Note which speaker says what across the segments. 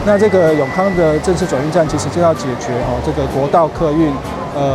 Speaker 1: 那這個永康的正式轉運站，其實就要解決哦這個國道客運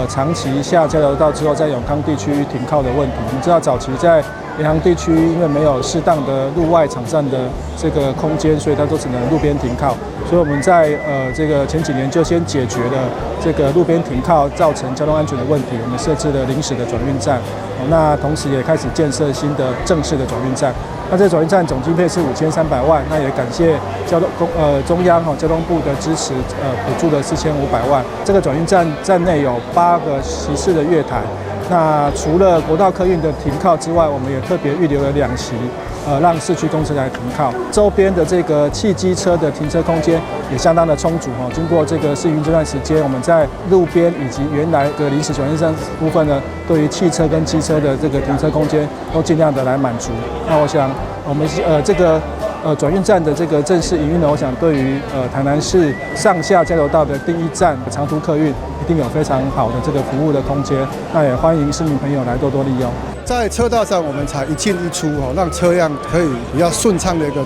Speaker 1: 長期下交流道之後，在永康地區停靠的問題。我們知道早期在聯航地區，因為沒有適當的路外場站的這個空間，所以它都只能路邊停靠。所以我們在這個前幾年就先解決了這個路邊停靠造成交通安全的問題，我們設置了臨時的轉運站。那同時也開始建設新的正式的轉運站。那這個轉運站總經費是5300萬，那也感謝交通公中央哈交通部的支持，補助了4500萬。這個轉運站站內有8個席次的月台。那除了國道客運的停靠之外，我們也特別預留了2席，讓市區公車來停靠。周邊的這個汽機車的停車空間也相當的充足哈。經過這個試運這段時間，我們在路邊以及原來的臨時轉運站部分呢，對於汽車跟機車的這個停車空間都盡量的來滿足。那我想，我們這個轉運站的這個正式營運呢，我想對於台南市上下交流道的第一站長途客運，一定有非常好的這個服務的空間。那也歡迎市民朋友來多多利用。
Speaker 2: 在車道上，我們採一進一出哦，讓車輛可以比較順暢的一個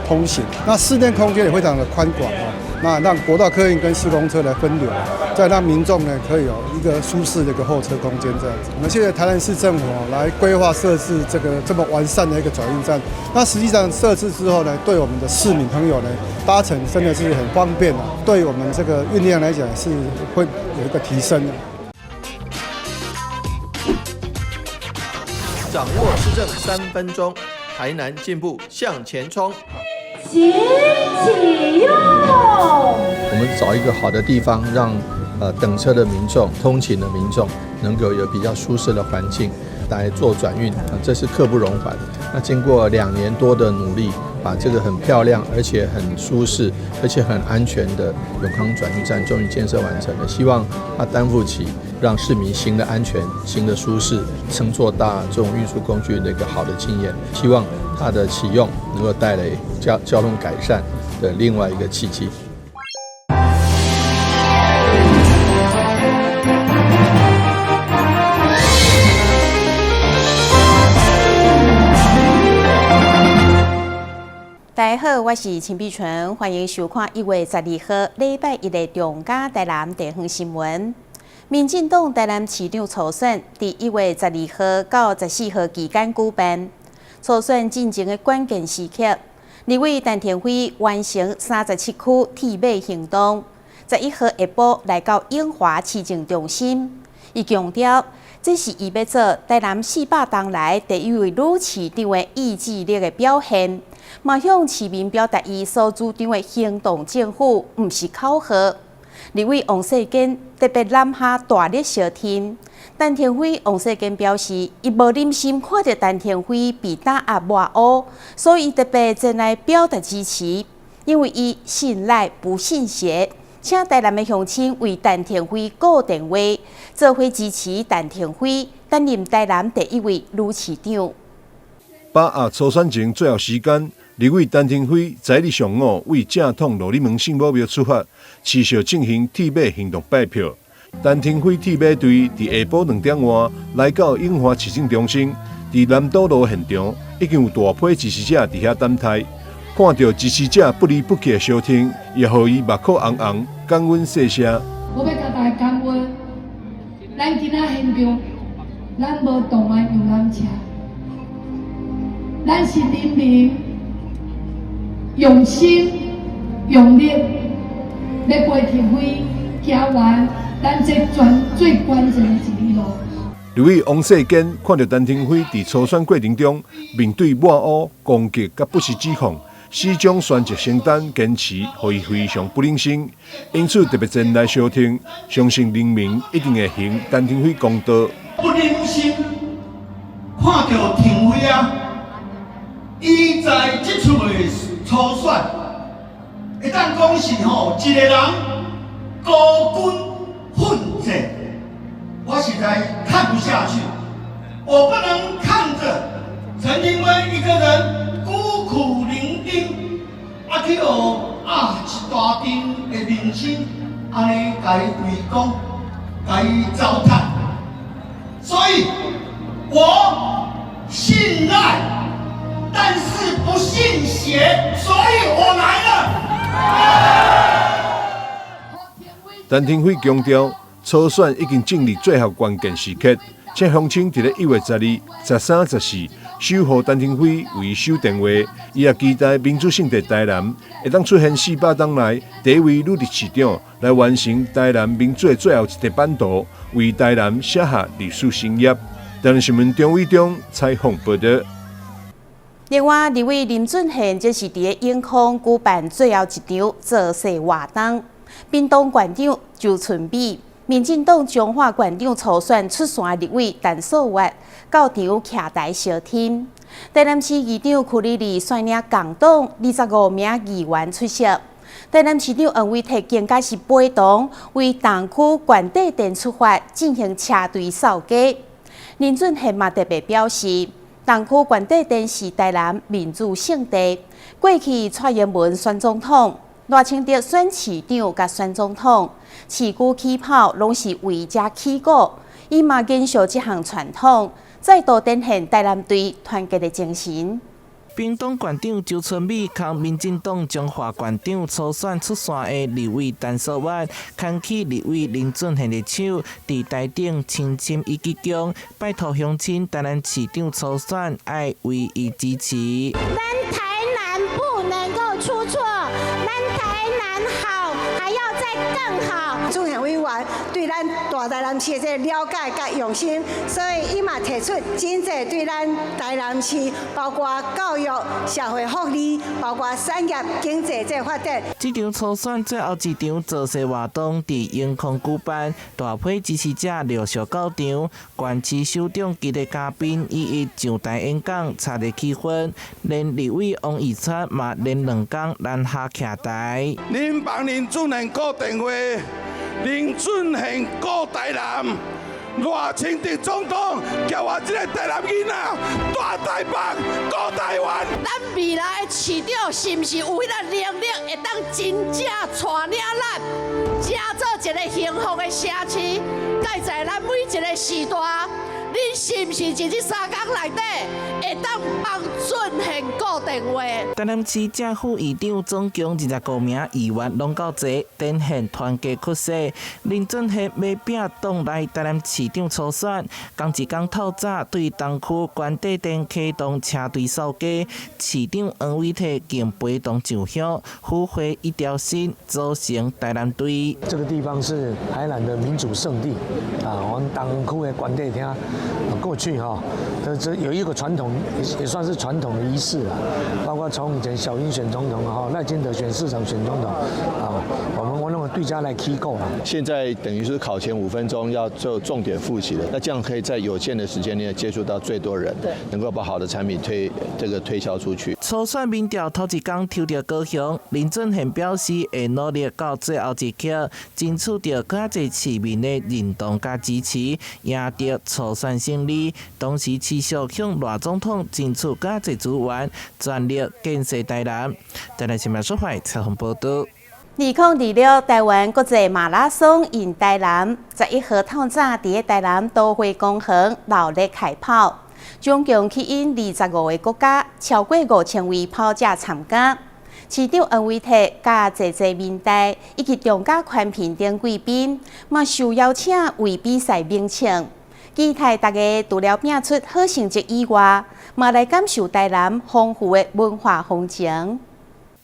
Speaker 2: 通行。那室內空間也非常的寬廣哦，那讓國道客運跟市公車來分流，再讓民眾呢可以有一個舒適的一個候車空間這樣子。我們謝謝台南市政府來規劃設置這個這麼完善的一個轉運站。那實際上設置之後呢，對我們的市民朋友呢搭乘真的是很方便啊，對我們這個運量來講是會有一個提升的。
Speaker 3: 掌握市政3分鐘，台南進步向前衝。
Speaker 4: 請啟用。
Speaker 3: 我們找一個好的地方，讓等車的民眾、通勤的民眾能夠有比較舒適的環境來做轉運，啊，這是刻不容緩。那經過2年多的努力，把這個很漂亮、而且很舒適、而且很安全的永康轉運站終於建設完成了。希望它擔負起讓市民行得安全、行得舒適、乘坐大眾運輸工具的一個好的經驗。希望它的啟用能夠帶來交通改善的另外一個契機。
Speaker 5: 大家好，我是陳碧純，歡迎收看1月12號禮拜一的中嘉台南地方新聞。民進黨台南市長初選，佇1月12號到14號期間舉辦。初選進前的關鍵時刻，立委陳亭妃完成37區鐵馬行動，11號下晡來到永華市政中心，伊強調，這是伊欲做台南400冬來第一位女市長的意志力的表現，嘛向市民表達伊所主張的行動政府，毋是口號。立委王世堅特別南下大力相挺，陳亭妃王世堅表示，伊無忍心看著陳亭妃被打壓抹烏，所以特別前來表達支持，因為伊信賴不信邪，請台南的鄉親為陳亭妃顧電話，做伙支持陳亭妃擔任台南第一位女市長。
Speaker 6: 把握初選前最後時間，立委陳亭妃昨日上午為正統路里門聖母廟出發，持續進行鐵馬行動拜票。陳亭妃鐵馬隊佇下晡2點外來到永華市政中心，佇南斗路現場已經有大批支持者佇遐等待。看著支持者不離不棄的相挺，也予伊目眶紅紅，感恩細聲。
Speaker 7: 我欲共大家感恩，咱今仔現場，咱無動員遊覽車，咱是人民用心用力，欲陪亭妃行完咱這全最關鍵的一里路。
Speaker 6: 立委王世堅看著陳亭妃佇初選過程中面對抹烏、攻擊佮不實指控，始終選擇承擔、堅持，予伊非常不忍心，因此特別前來相挺，相信人民一定會還陳亭妃公道。
Speaker 8: 不忍心看著亭妃啊，伊在這次的初選，會當講是吼一个人孤軍奮戰，我實在看不下去，我不能看著陳亭妃一個人孤苦伶仃，啊去予啊一大陣的民心按呢共伊圍攻，共伊糟蹋，所以我信賴，但是不信邪，所以我來了。
Speaker 6: 陳亭妃強調，初選已經進入最後關鍵時刻，請鄉親佇咧1月12、13、14守護陳亭妃為守電話。伊也期待民主聖地台南會當出現400冬來第一位女市長，來完成台南民主的最後一塊版圖，為台南寫下歷史新頁。台南新聞張偉忠採訪報導。
Speaker 5: 另外，立委林俊憲這是佇咧永康舉辦最後一場造勢活動。屏東縣長周春美、民進黨彰化縣長初選出線立委陳素月到場徛台相挺。台南市議長柯立立率領共黨25名議員出席。台南市長黃偉哲更加是陪同為東區關帝殿出發進行車隊掃街。林俊憲嘛特別表示，東區關帝殿是台南民主聖地，過去蔡英文選總統，賴清德選市長佮選總統，市區起跑攏是為遮起鼓，伊嘛延續這項傳統，再度展現台南隊團結的精神。
Speaker 9: 屏東縣長周春美共民進黨彰化縣長初選出線的立委陳素月，牽起立委林俊憲的手，佇台頂深深一鞠躬，拜託鄉親台南市長初選愛為伊支持。
Speaker 4: 咱台南不能夠出錯，咱台南好，還要再更好。
Speaker 10: 俊憲委員對咱大台南市的這個了解佮用心，所以伊嘛提出真濟對咱台南市，包括教育、社會福利，包括產業經濟這個發展。
Speaker 9: 這場初選最後一場造勢活動佇永康舉辦，大批支持者陸續到場，縣市首長級的嘉賓一一上台演講，炒熱氣氛。連立委王義川嘛連兩工攔下徛台。
Speaker 11: 恁幫林俊憲顧電話，林俊憲顧台南，賴清德總統叫我這個台南囡仔蹛台北顧台灣。
Speaker 12: 咱未來的市長是毋是有彼個能力，會當真正帶領咱，成做一個幸福的城市？蓋在咱每一個時代，恁是毋是佇這三工內底會當幫俊憲顧電話？
Speaker 9: 台南市正副議長總共25名議員攏到齊，展現團結氣勢。林俊憲欲拼黨內台南市長初選，仝一工透早對東區關帝殿啟動車隊掃街，市長黃偉哲更陪同上香，呼喚一條心組成台南隊。
Speaker 13: 這個地方是台南的民主聖地啊！我們東區的關帝廳，過去哈，這有一個傳統，也算是傳統的儀式啦。包括從以前小英選總統哈，賴清德選市長選總統啊，我們對家來起鼓啦。
Speaker 3: 現在等於是考前5分鐘要做重點複習了，那這樣可以在有限的時間內接觸到最多人，能夠把好的產品推這個推銷出去。
Speaker 9: 初選民調頭一工抽著高雄，林俊憲表示會努力到最後一刻，爭取著較濟市民的認同佮支持，贏得初選勝利。同時持續向賴總統爭取較濟資源，全力建設台南。台南新聞蘇懷採訪報導。
Speaker 5: 2026台灣國際馬拉松 in 台南11號透早佇咧台南都會公園熱烈開跑，總共吸引25個國家超過5000位跑者參加。市長黃偉哲佮濟濟民代以及中嘉寬頻等貴賓，嘛受邀請為比賽鳴槍。期待大家除了拼出好成績以外，嘛來感受台南豐富的文化風情。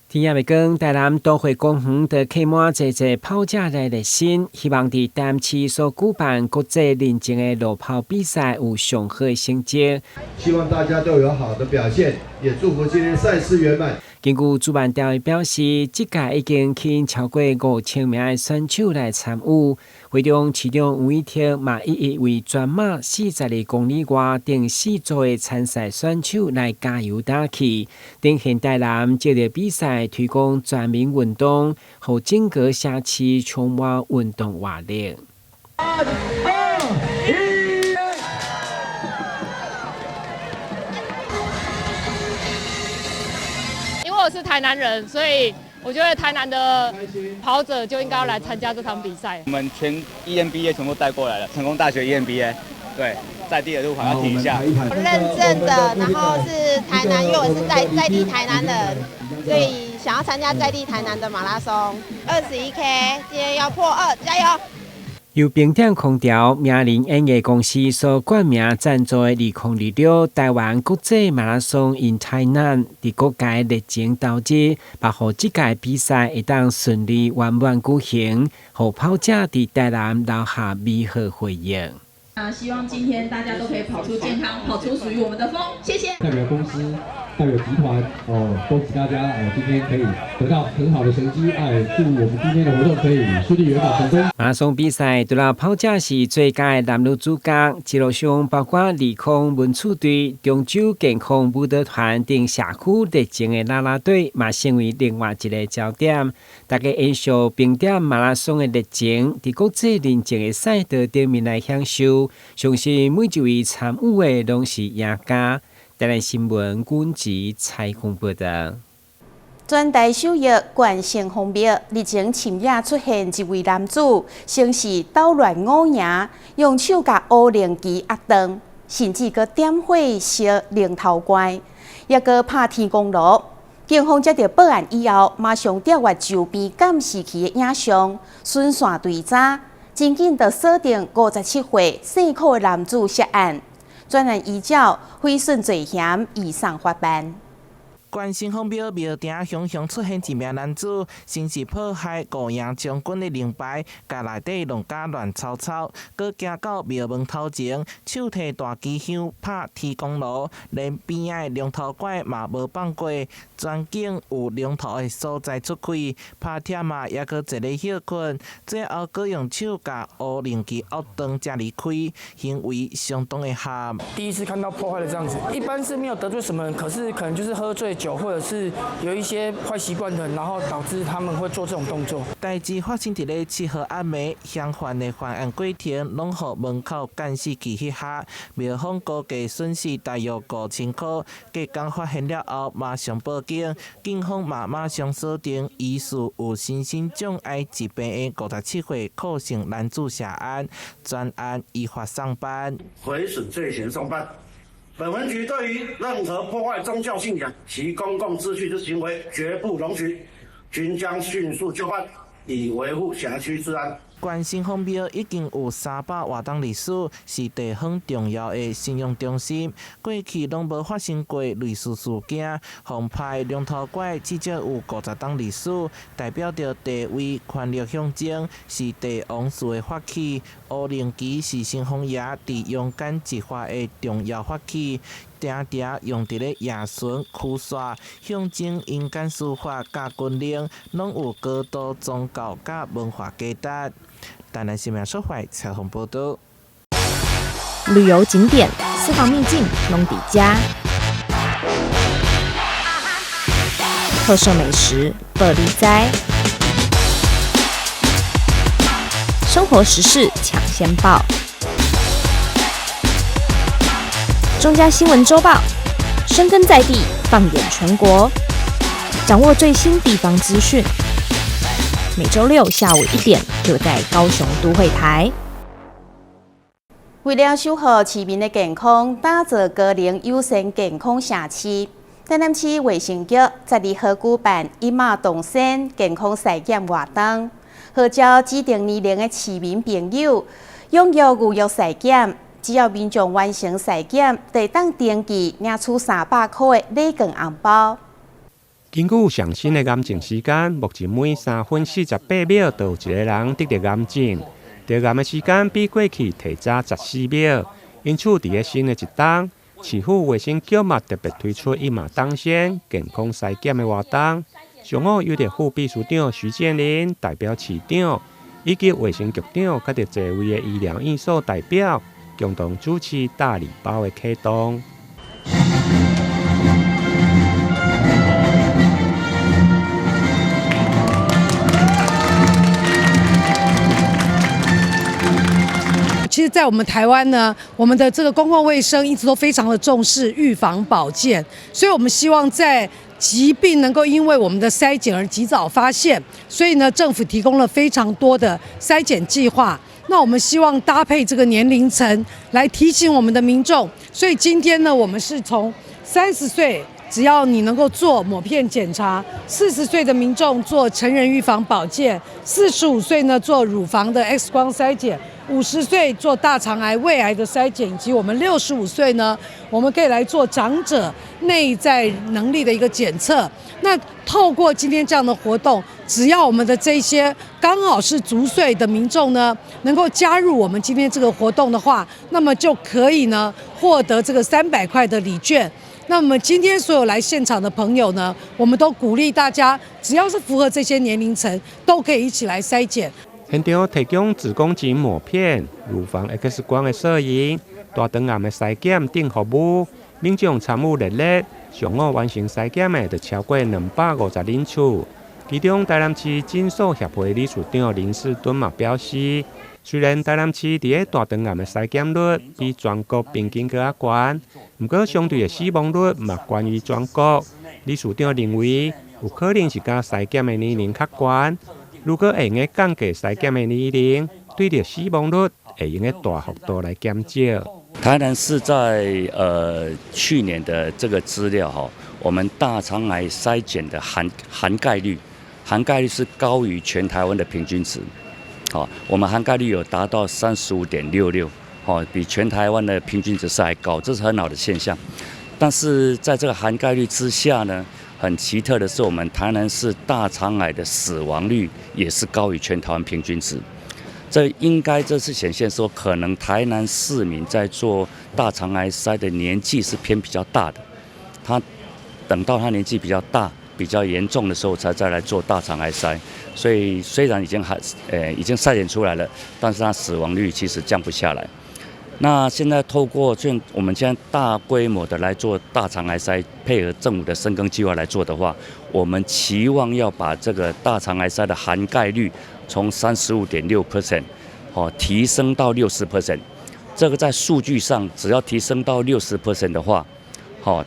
Speaker 14: 天也未光，台南都會公園就客滿濟濟跑者來熱身，希望佇台南市所舉辦國際認證的路跑比賽有上好的成績。
Speaker 15: 希望大家都有好的表現，也祝福今天賽事圓滿。
Speaker 14: 根據主辦單位表示，這屆已經吸引超過5000名的選手來參與。會中市長黃偉哲嘛一一為全馬42公里外頂四組的參賽選手來加油打氣。展現台南藉著比賽推廣全民運動，予整個城市充滿運動活力。
Speaker 11: 三、二、一。
Speaker 16: 因為我是台南人，所以我覺得台南的跑者就應該要來參加這場比賽。
Speaker 17: 我們全 EMBA 全部帶過來了，成功大學 EMBA，對，在地的路跑要提一下。
Speaker 18: 認證的，然後是台南，因為我是在地台南人，所以。想要參加在地台南的馬拉松，21K，今天要破二，加油！
Speaker 14: 由冰點空調名人演藝公司所冠名贊助的2026台灣國際馬拉松 in 台南，佇各界熱情投入，嘛予這屆比賽會當順利圓滿舉行，予跑者佇台南留下美好回憶。
Speaker 19: 那希望今天大家都可以跑出健康，跑出屬於我們的風。謝謝。
Speaker 20: 代表公司，代表集團，哦，恭喜大家哦，今天可以得到很好的成績，哎，祝我們今天的活動可以順利圓滿成功。
Speaker 14: 馬拉松比賽除了跑者是最佳的男女主角，一路上包括利空文策隊、中州健康舞蹈團等社區熱情的啦啦隊，嘛成為另外一个焦點。大家延續冰點馬拉松的熱情，佇國際認證的賽道頂面來享受。相信每一位參與的攏是贏家。台南新聞軍籍採訪報道。
Speaker 5: 全台首邑縣城隍廟日前深夜出現一位男子，先是搗亂五營，用手共烏龍旗壓斷，甚至閣點火燒龍頭怪，抑閣拍天公爐。警方接著報案以後，馬上調閱周邊監視器的影像，循線追查，真緊就鎖定57歲姓柯的男子涉案，專案依照毀損罪嫌移送法辦。
Speaker 9: 縣城隍廟廟埕雄雄出現一名男子，先是破壞五營將軍的靈牌，共內底弄甲亂糟糟，閣行到廟門頭前，手提大支香拍天公爐，連邊仔的龍頭怪嘛無放過，全景有龍頭的所在出氣，拍忝啊，猶閣坐咧歇睏，最後閣用手共烏龍旗壓斷才離開，行為相當的悍。
Speaker 21: 第一次看到破壞的這樣子，一般是沒有得罪什麼人，可是可能就是喝醉酒，或者是有一些壞習慣的，然後導致他們會做這種動作。
Speaker 9: 代誌發生佇咧7號暗暝，嫌犯的犯案過程攏予門口監視器翕下，廟方估計損失大約5000塊。隔工發現了後，馬上報警，警方嘛馬上鎖定疑似有身心障礙疾病的57歲柯姓男子涉案，全案依法送辦。
Speaker 22: 毀損罪嫌送辦。本分局對於任何破壞宗教信仰及公共秩序之行為，絕不容許，均將迅速就範，以維護轄區治安。
Speaker 9: 縣城隍廟已經有300外冬歷史，是地方重要的信仰中心。過去攏無發生過類似事件。奉派龍頭怪至少有50冬歷史，代表著地位、權力象徵，是帝王賜的法器。烏龍旗是城隍爺佇陽間執法的重要法器，定定用佇咧夜巡驅煞，象徵陰間司法佮軍令，攏有高度宗教佮文化價值。台南新聞採訪報導。
Speaker 23: 旅遊景點、私房秘境，攏佇遮；特色美食，報你知；生活時事搶先報。中嘉新聞週報，深耕在地，放眼全國，掌握最新地方資訊。每週六下午1點，就在高雄都會台。
Speaker 5: 為了守護市民的健康，打造高齡友善健康社區，台南市衛生局12號舉辦一馬當先健康篩檢活動，號召指定年齡的市民朋友踴躍預約篩檢，只要民眾完成篩檢，就會當登記領取300塊的禮券紅包。
Speaker 24: 根據上新的癌症時間，目前每3分48秒就有一個人得著癌症，得癌的時間比過去提早14秒。因此，佇咧新的一冬，市府衛生局嘛特別推出一馬當先健康篩檢的活動。上午由著副秘書長徐建林代表市長，以及衛生局長佮著濟位的醫療院所代表，共同主持大禮包的啟動。
Speaker 25: 其實，在我們台灣呢，我們的這個公共衛生一直都非常的重視預防保健，所以我們希望在疾病能夠因為我們的篩檢而及早發現，所以呢，政府提供了非常多的篩檢計劃。那我們希望搭配這個年齡層來提醒我們的民眾，所以今天呢，我們是從30歲只要你能夠做抹片檢查，40歲的民眾做成人預防保健，45歲呢做乳房的 X 光篩檢，50歲做大腸癌、胃癌的篩檢，以及我們65歲呢，我們可以來做長者內在能力的一個檢測。那透過今天這樣的活動，只要我們的這些剛好是足歲的民眾呢，能夠加入我們今天這個活動的話，那麼就可以呢獲得這個300塊的禮券。那麼今天所有來現場的朋友呢，我們都鼓勵大家，只要是符合這些年齡層，都可以一起來篩檢。
Speaker 24: 現場提供子宮頸抹片、乳房 X 光的攝影、大腸癌的篩檢等服務，民眾參與熱烈，上午完成篩檢的就超過250人次。其中台南市診所協會理事長林世敦嘛表示，雖然台南市佇咧大腸癌的篩檢率比全國平均閣較懸，毋過相對的死亡率嘛懸於全國。理事長認為，有可能是佮篩檢的年齡較懸。如果會用得降低篩檢的年齡，對著死亡率會用得大幅度來減少。
Speaker 1: 台南市在去年的這個資料哈，我們大腸癌篩檢的涵蓋率是高於全台灣的平均值。好，我們涵蓋率有達到35.66，好，比全台灣的平均值是還高，這是很好的現象。但是在這個涵蓋率之下呢，很奇特的是，我們台南市大腸癌的死亡率也是高於全台灣平均值。這應該這是顯現說，可能台南市民在做大腸癌篩的年紀是偏比較大的，他等到他年紀比較大、比較嚴重的時候，才再來做大腸癌篩。所以雖然已經還已經篩檢出來了，但是他死亡率其實降不下來。那現在透過我們現在大規模的來做大腸癌篩，配合政府的深耕計劃來做的話，我們期望要把這個大腸癌篩的涵蓋率從35.6% 哦提升到60%。這個在數據上，只要提升到60% 的話，好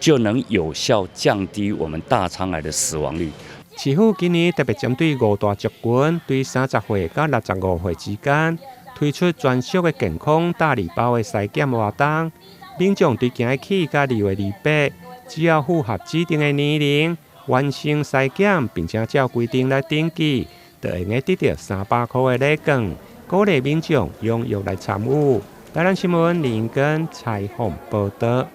Speaker 1: 就能有效降低我們大腸癌的死亡率。
Speaker 24: 市府今年特別針對五大族群，對30歲到65歲之間，推出專屬的健康大禮包的篩檢活動，民眾對今日起到2月28，只要符合指定的年齡，完成篩檢，並且照規定來登記，就會用得著300塊的禮券，鼓勵民眾踴躍來參與。台南新聞林根採訪報道。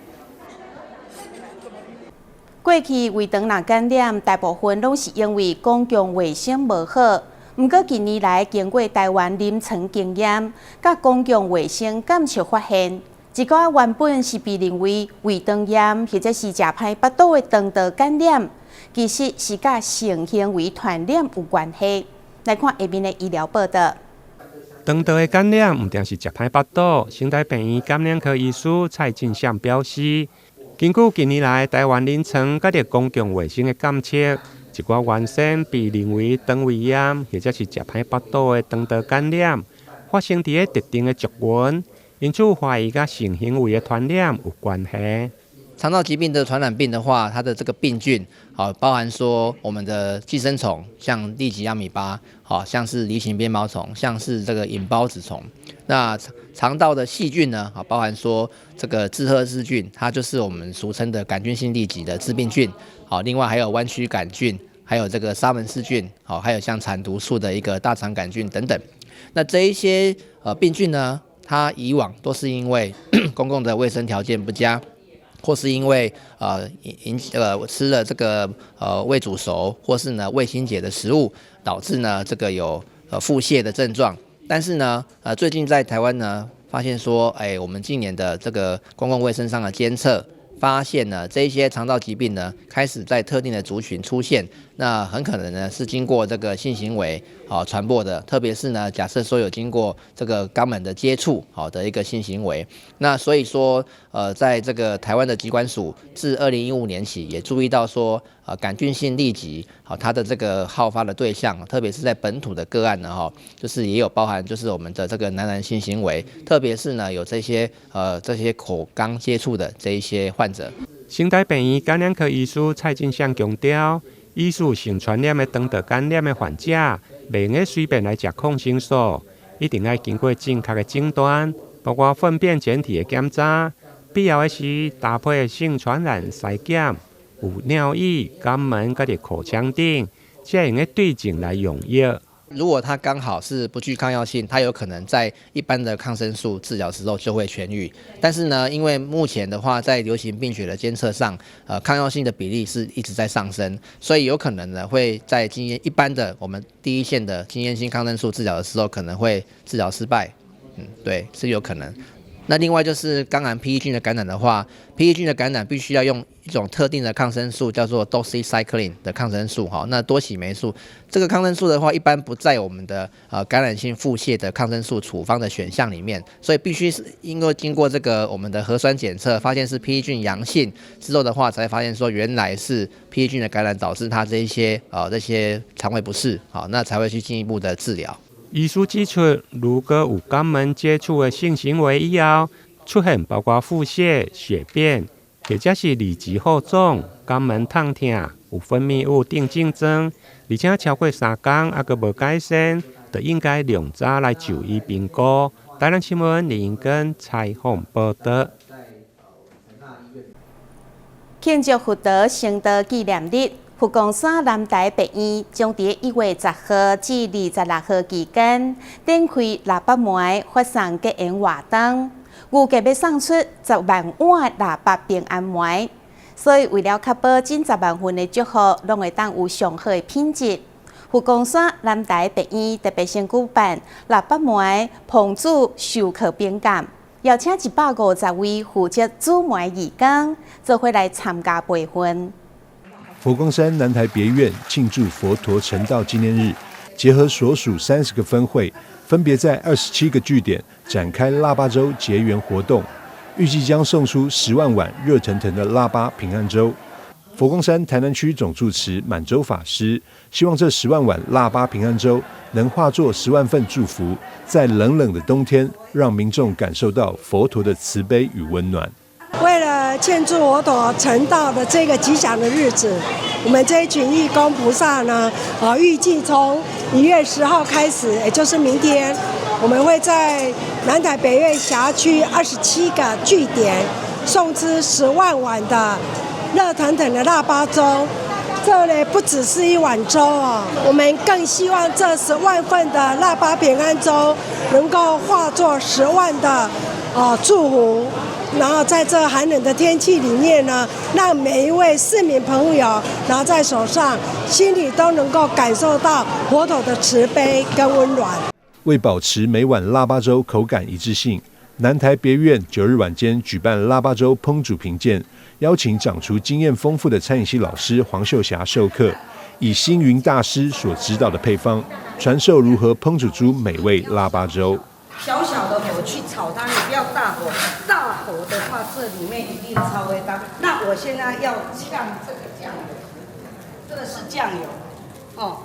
Speaker 5: 過去胃腸若感染，大部分攏是因為公共衛生無好。毋過近年來，經過台灣臨床經驗，佮公共衛生監測發現，一寡原本是被認為胃腸炎或者是食歹腹肚的腸道感染，其實是佮性行為傳染有關係。來看下面的醫療報道。
Speaker 24: 腸道的感染毋定是食歹腹肚。成大病院感染科醫師蔡進祥表示，根據近年來台灣臨床佮著公共衛生的監測，一寡原先被認為腸胃炎或者是食歹腹肚的腸道感染，發生佇咧特定的族群，因此懷疑佮性行為的傳染有關係。
Speaker 2: 腸道疾病的傳染病的話，它的這個病菌，好，包含說我們的寄生蟲，像痢疾阿米巴，好，像是梨形鞭毛蟲，像是這個隱孢子蟲。那腸道的細菌呢，好，包含說這個志賀氏菌，它就是我們俗稱的桿菌性痢疾的致病菌。好，另外還有彎曲桿菌，還有這個沙門氏菌，好，還有像產毒素的一個大腸桿菌等等。那這一些病菌呢，它以往都是因為公共的衛生條件不佳，或是因為引吃了這個未煮熟或是呢未清潔的食物，導致呢這個有腹瀉的症狀。但是呢最近在台灣呢發現說，哎，我們近年的這個公共衛生上的監測，發現呢這些腸道疾病呢開始在特定的族群出現，那很可能呢是經過這個性行為好傳播的，特別是呢假設說有經過這個肛門的接觸好的一個性行為，那所以說在這個台灣的疾管署自2015年起也注意到說，桿菌性痢疾好它的這個好發的對象，特別是在本土的個案呢哈，就是也有包含就是我們的這個男男性行為，特別是呢有這些口肛接觸的這一些患者。
Speaker 24: 成大病院感染科醫師蔡進祥強調，疑似性傳染的腸道感染的患者，袂用得隨便來食抗生素，一定愛經過正確的診斷，包括糞便檢體的檢查，必要的時搭配性傳染篩檢。有尿液、肛門佮口腔頂，才會用得對症來用藥。
Speaker 2: 如果它剛好是不具抗藥性，它有可能在一般的抗生素治療之後就會痊癒。但是呢，因為目前的話，在流行病學的監測上，抗藥性的比例是一直在上升，所以有可能呢會在經驗一般的我們第一線的經驗性抗生素治療的時候，可能會治療失敗。對，是有可能。那另外就是剛剛 PE 菌的感染的話，PE 菌的感染必須要用一種特定的抗生素，叫做 doxycycline 的抗生素，哈，那多喜霉素這個抗生素的話，一般不在我們的感染性腹瀉的抗生素處方的選項裡面，所以必須是因為經過這個我們的核酸檢測，發現是 PE 菌陽性之後的話，才發現說原來是 PE 菌的感染導致他這些腸胃不適，好，那才會去進一步的治療。
Speaker 24: 醫師指出，如果有肛門接觸的性行為以後，出現包括腹瀉、血便，或者是二級浮腫、肛門痛疼、有分泌物等症狀，而且超過3工猶閣無改善，就應該量早來就醫評估。台南新聞林英根採訪報道。
Speaker 5: 慶祝佛陀成道紀念日，佛光山南台別院將佇1月10號至26號期間，展開臘肉糜發送結緣活動，預計欲送出10萬碗臘肉平安糜。所以為了確保這10萬份的祝福攏會當有上好的品質，佛光山南台別院特別先舉辦臘肉糜烹煮授課評鑑，邀請150位負責煮糜義工，做伙來參加培訓。
Speaker 4: 佛光山南台別院慶祝佛陀成道紀念日，結合所屬30個分會，分別在27個據點展開臘肉粥結緣活動，預計將送出10萬碗熱騰騰的臘肉平安粥。佛光山台南區總住持滿洲法師希望這十萬碗臘肉平安粥能化作10萬份祝福，在冷冷的冬天，讓民眾感受到佛陀的慈悲與溫暖。
Speaker 6: 為了慶祝佛陀成道的這個吉祥的日子，我們這一群義工菩薩呢，預計從1月10號開始，也就是明天，我們會在南台別院轄區27個據點送出十萬碗的熱騰騰的臘肉粥。這裡不只是一碗粥哦，我們更希望這十萬份的臘肉平安粥能夠化作十萬的祝福。然後在這寒冷的天氣裡面呢，讓每一位市民朋友拿在手上，心裡都能夠感受到佛陀的慈悲跟溫暖。
Speaker 4: 為保持每碗臘肉粥口感一致性，南台別院9日晚間舉辦臘肉粥烹煮評鑑，邀請掌廚經驗豐富的餐飲系老師黃秀霞授課，以星雲大師所指導的配方，傳授如何烹煮出美味臘肉粥。
Speaker 7: 小小的火去炒它，你不要大火，大火的話，這裡面一定超會當。那我現在要嗆這個醬油，這個是醬油，哦，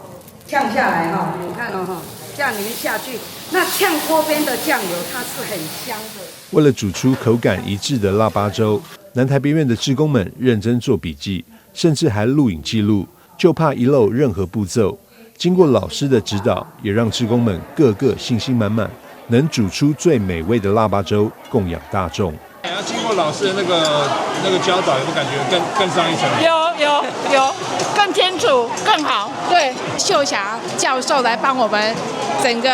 Speaker 7: 嗆下來哈，你看哦哈，這樣淋下去，那嗆鍋邊的醬油它是很香的。
Speaker 4: 為了煮出口感一致的臘肉粥，南台別院的志工們認真做筆記，甚至還錄影記錄，就怕遺漏任何步驟。經過老師的指導，也讓志工們個個信心滿滿，能煮出最美味的臘肉粥，供養大眾。
Speaker 8: 要經過老師的那個教導，有沒有感覺更上一層？
Speaker 10: 有有有，更清楚更好。對，秀霞教授來幫我們整個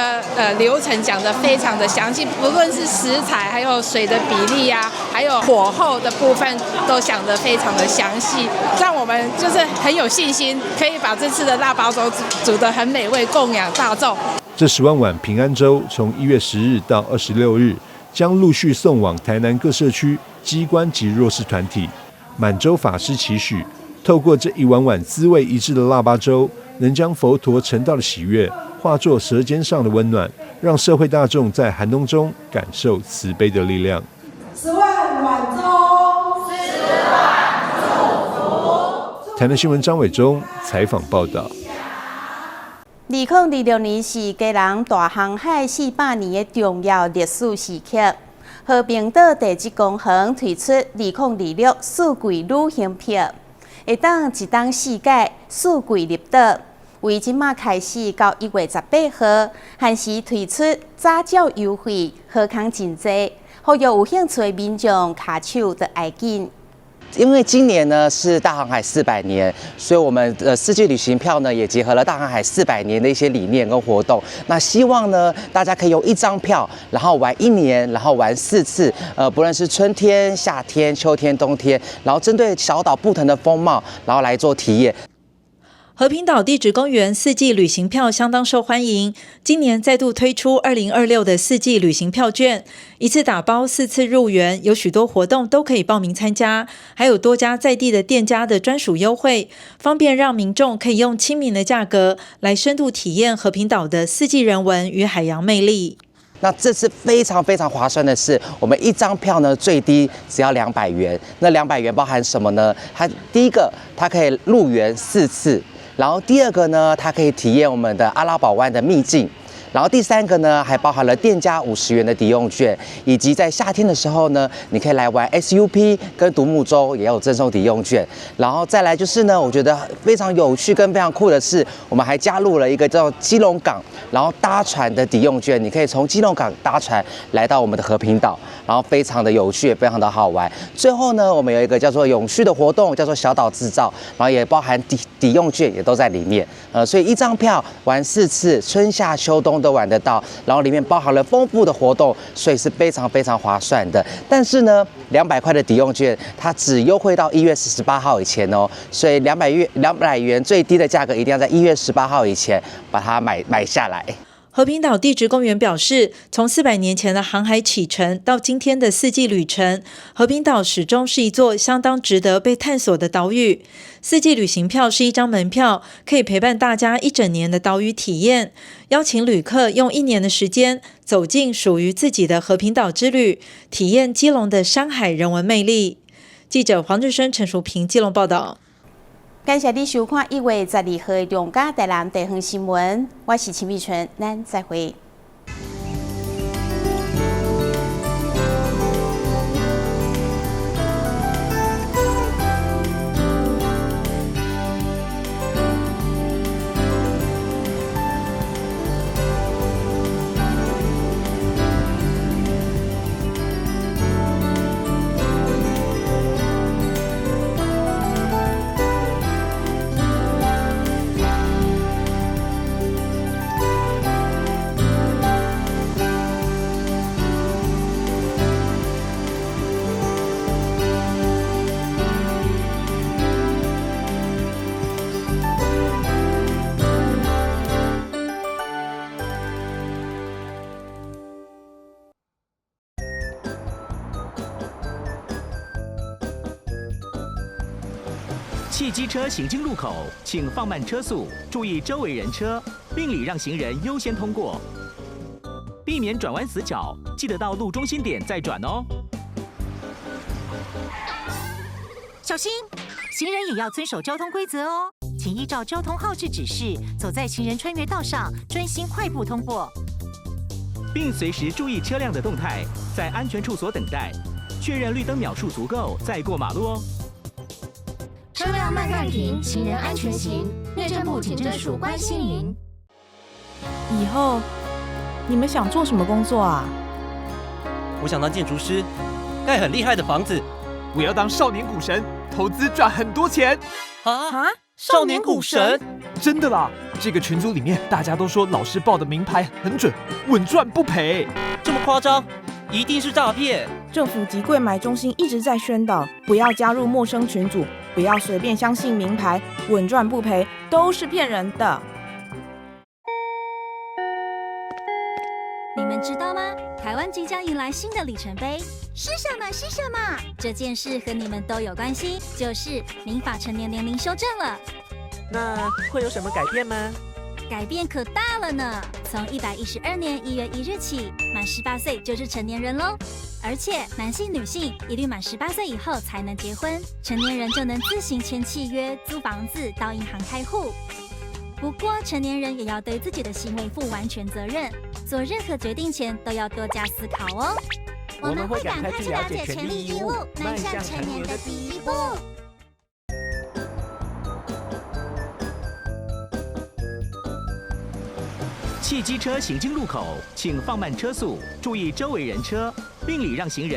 Speaker 10: 流程講得非常的詳細，不論是食材，還有水的比例啊，還有火候的部分，都講得非常的詳細，讓我們就是很有信心，可以把這次的臘肉粥煮得很美味，供養大眾。
Speaker 4: 這十萬碗平安粥從1月10日到26日，將陸續送往台南各社區、機關及弱勢團體。滿洲法師期許，透過這一碗碗滋味一致的臘肉粥，能將佛陀成道的喜悅化作舌尖上的溫暖，讓社會大眾在寒冬中感受慈悲的力量。
Speaker 6: 10萬碗粥，10萬祝福。
Speaker 4: 台南新聞張偉忠採訪報道。
Speaker 5: 2026年是基隆大航海400年的重要歷史時刻。和平島地質公園推出2026四季旅行票，會當一冬四季四季入島。為這馬開始到1月18號，限時推出早鳥優惠，好康真濟，呼籲有興趣的民眾跤手著愛緊。
Speaker 3: 因为今年呢是大航海400年，所以我们的四季旅行票呢也结合了大航海四百年的一些理念跟活动。那希望呢大家可以用一张票，然后玩一年，然后玩四次，不论是春天、夏天、秋天、冬天，然后针对小岛不同的风貌，然后来做体验。
Speaker 11: 和平岛地质公园四季旅行票相当受欢迎，今年再度推出2026的四季旅行票券，一次打包四次入园，有许多活动都可以报名参加，还有多家在地的店家的专属优惠，方便让民众可以用亲民的价格来深度体验和平岛的四季人文与海洋魅力。
Speaker 3: 那这次非常非常划算的是，我们一张票呢最低只要两百元。那两百元包含什么呢？它第一个，它可以入园四次。然后第二个呢，它可以体验我们的阿拉堡湾的秘境。然后第三个呢，还包含了店家50元的抵用券，以及在夏天的时候呢，你可以来玩 SUP 跟独木舟，也有赠送抵用券。然后再来就是呢，我觉得非常有趣跟非常酷的是，我们还加入了一个叫基隆港，然后搭船的抵用券，你可以从基隆港搭船来到我们的和平岛，然后非常的有趣，也非常的好玩。最后呢，我们有一个叫做永续的活动，叫做小岛制造，然后也包含抵用券也都在里面。所以一张票玩四次，春夏秋冬都玩得到，然后里面包含了丰富的活动，所以是非常非常划算的。但是呢，200块的抵用券它只优惠到1月18号以前哦，所以200元最低的价格一定要在一月十八号以前把它买下来。
Speaker 11: 和平岛地质公园表示，从400年前的航海启程到今天的四季旅程，和平岛始终是一座相当值得被探索的岛屿。四季旅行票是一张门票，可以陪伴大家一整年的岛屿体验。邀请旅客用一年的时间走进属于自己的和平岛之旅，体验基隆的山海人文魅力。记者黄志生、陈淑平基隆报道。
Speaker 5: 感谢你收看1月12号的中嘉台南地方新闻，我是秦美纯，咱再会。
Speaker 12: 汽机车行经路口，请放慢车速，注意周围人车，并礼让行人优先通过，避免转弯死角，记得到路中心点再转哦。
Speaker 13: 小心，行人也要遵守交通规则哦，请依照交通号志指示，走在行人穿越道上，专心快步通过，
Speaker 12: 并随时注意车辆的动态，在安全处所等待，确认绿灯秒数足够再过马路哦。
Speaker 15: 车辆慢慢停，行人安全行。内政部警政署关心您。
Speaker 26: 以后你们想做什么工作啊？
Speaker 27: 我想当建筑师，盖很厉害的房子。
Speaker 28: 我要当少年股神，投资赚很多钱。
Speaker 27: 啊？少年股神？
Speaker 28: 真的啦！这个群组里面大家都说老师报的明牌很准，稳赚不赔。
Speaker 27: 这么夸张？一定是诈骗！
Speaker 26: 政府及柜买中心一直在宣导，不要加入陌生群组，不要随便相信明牌，稳赚不赔都是骗人的。
Speaker 29: 你们知道吗？台湾即将迎来新的里程碑，
Speaker 30: 是什么？是什么？
Speaker 29: 这件事和你们都有关系，就是民法成年年龄修正了。
Speaker 31: 那会有什么改变吗？
Speaker 29: 改变可大了呢！从112年1月1日起，满18岁就是成年人喽。而且男性、女性一律满十八岁以后才能结婚，成年人就能自行签契约、租房子、到银行开户。不过，成年人也要对自己的行为负完全责任，做任何决定前都要多加思考哦。
Speaker 31: 我们会赶快去了解权利义务，迈向成年的第一步。
Speaker 12: 汽机车行经路口，请放慢车速，注意周围人车，并礼让行人。